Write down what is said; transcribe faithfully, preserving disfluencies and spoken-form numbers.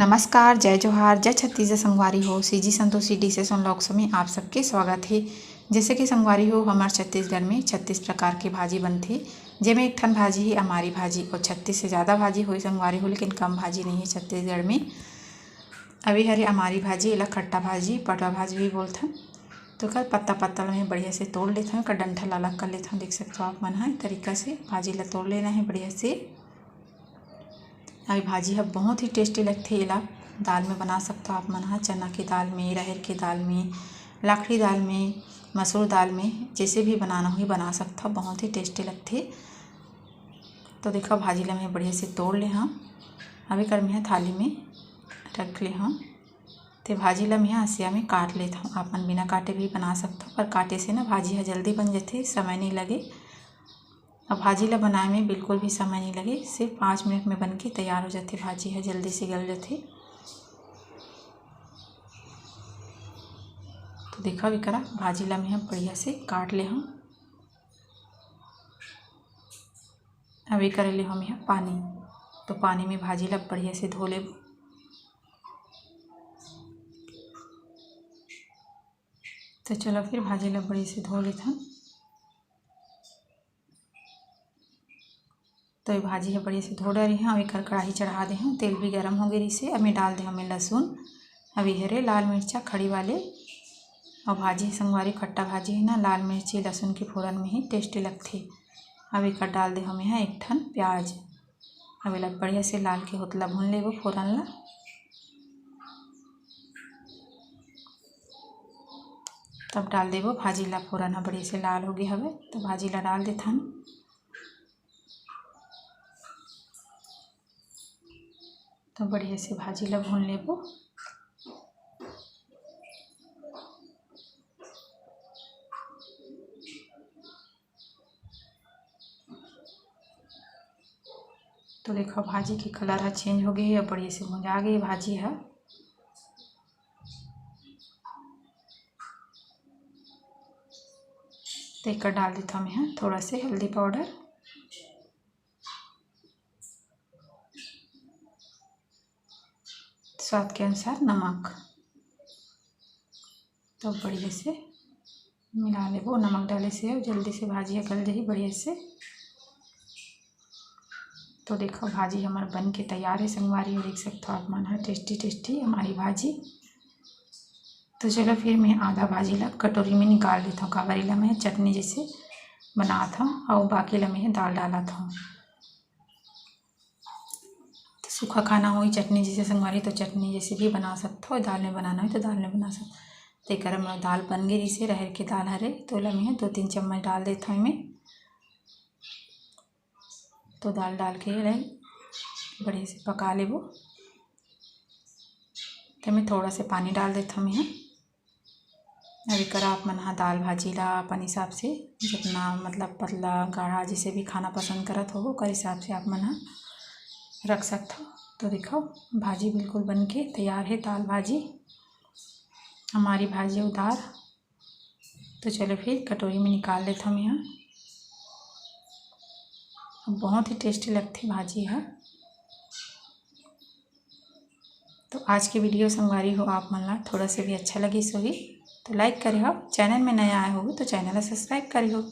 नमस्कार, जय जोहार, जय छत्तीसगढ़ संगवारी हो। CG Santoshi dishes and vlogs में आप सबके स्वागत हे। जैसे कि संगवारी हो, हमर छत्तीसगढ़ में छत्तीस प्रकार के भाजी बनथे, जेमे एक ठन भाजी हे अमारी भाजी, और छत्तीस से ज़्यादा भाजी होही संगवारी हो, लेकिन कम भाजी नहीं है छत्तीसगढ़ में। अभी हरे अमारी भाजी, एला खट्टा भाजी, पटवा भाजी भी बोलथन। तो एकर पत्ता पत्ता ल मैं बढ़िया से तोड़ लेथन, एकर डंठल ला अलग कर लेथन। देख सकथो आप मन ह, ए तरीका से भाजी ला तोड़ लेना है बढ़िया से। अभी भाजी ह बहुत ही टेस्टी लगथे, एला दाल में बना सकथो आप मन ह, चना के दाल में, राहेर के दाल में, लाखड़ी दाल में, मसूर दाल में, जैसे भी बनाना होही बना सकथो, बहुत ही टेस्टी लगथे। तो देखो, भाजी ला मैं बढ़िया से तोड़ ले हँव। अभी कर मैं थाली में रख ले हँव। ते भाजी ला मैं हँसिया में काट लेत हँव। आप मन बिना काटे भी बना सकथो, पर काटे से ना भाजी ह जल्दी बन जथे, समय नहीं लगे। अब भाजी ला बनाए में बिल्कुल भी समय नहीं लगे, सिर्फ पाँच मिनट में बन के तैयार हो जाथे। भाजी ह जल्दी से गल जाथे। तो देखा, अभी करा भाजी ला मैं ह बढ़िया से काट ले हँव। अभी करे ले हँव मैं ह पानी। तो पानी में भाजी ला बढ़िया से धो लेबो। तो चलो फिर भाजी ला बढ़िया से धो लेथन। तो ये भाजी ह बढ़िया से धो डरे हँव। अब एकर कढ़ाई चढ़ा दे हँव, तेल भी गरम हो गे रहिसे। अब मैं डाल दे हँव मैं लहसुन, अभी हरे लाल मिर्चा खड़ी वाले। और भाजी संगवारी खट्टा भाजी है ना, लाल मिर्ची लहसुन के फोरन में ही टेस्टी लगथे। अब एकर डाल दे हँव मैं ह एक ठन प्याज। अब एला बढ़िया से लाल के होतला भून लेबो फोरन ला। तब डाल देबो भाजी ला। फोरन ह बढ़िया से लाल हो गे हवे, तो भाजी ला डाल देथन। तो बढ़िया से भाजी ला भून लेबो। तो देखो, भाजी के कलर ह चेंज हो गे हे, अब बढ़िया से भुंजा गे हे भाजी ह। तो एकर डाल देथव मैं ह थोड़ा से हल्दी पाउडर, स्वाद के अनुसार नमक। तो बढ़िया से मिला लेबो। नमक डाले से जल्दी से भाजी ह गल जाही बढ़िया से। तो देखो, भाजी हमर बन के तैयार हे संगवारी, देख सकथो आप मन ह, टेस्टी टेस्टी हमारी भाजी। तो चलो, फिर मैं आधा भाजी ला कटोरी में निकाल लेथव, काबर एला मैं चटनी जैसे बनात हव, अउ बाकी ला मैं दाल डालत हव। तो सूखा खाना होही चटनी जैसे संगवारी, तो चटनी जैसे भी बना सकथो, दाल में बनाना होही तो दाल में बना सकथो। तो एकर हमर दाल बन गे रहिसे, राहेर के दाल हरे, तो एला मैं दो तीन चम्मच डाल देथव एमे। तो दाल डाल के एला बढ़िया से पका लेबो। तो मैं थोड़ा से पानी डाल देथव मैं। अब एकर आप मन ह दाल भाजी ला अपन हिसाब से, जितना मतलब पतला गाढ़ा जैसे भी खाना पसंद करत हो, ओकर हिसाब से आप मन ह रख सकथव। तो देखो, भाजी बिल्कुल बन के तैयार हे, दाल भाजी, हमारी भाजी अउ दाल। तो चलो, फिर कटोरी में निकाल लेथव मैं ह। बहुत ही टेस्टी लगथे भाजी ह। तो आज के वीडियो संगवारी हो आप मन ला थोड़ा से भी अच्छा लगिस होही तो लाइक करे हव, चैनल में नया आए हो तो चैनल ला सब्सक्राइब करे हो।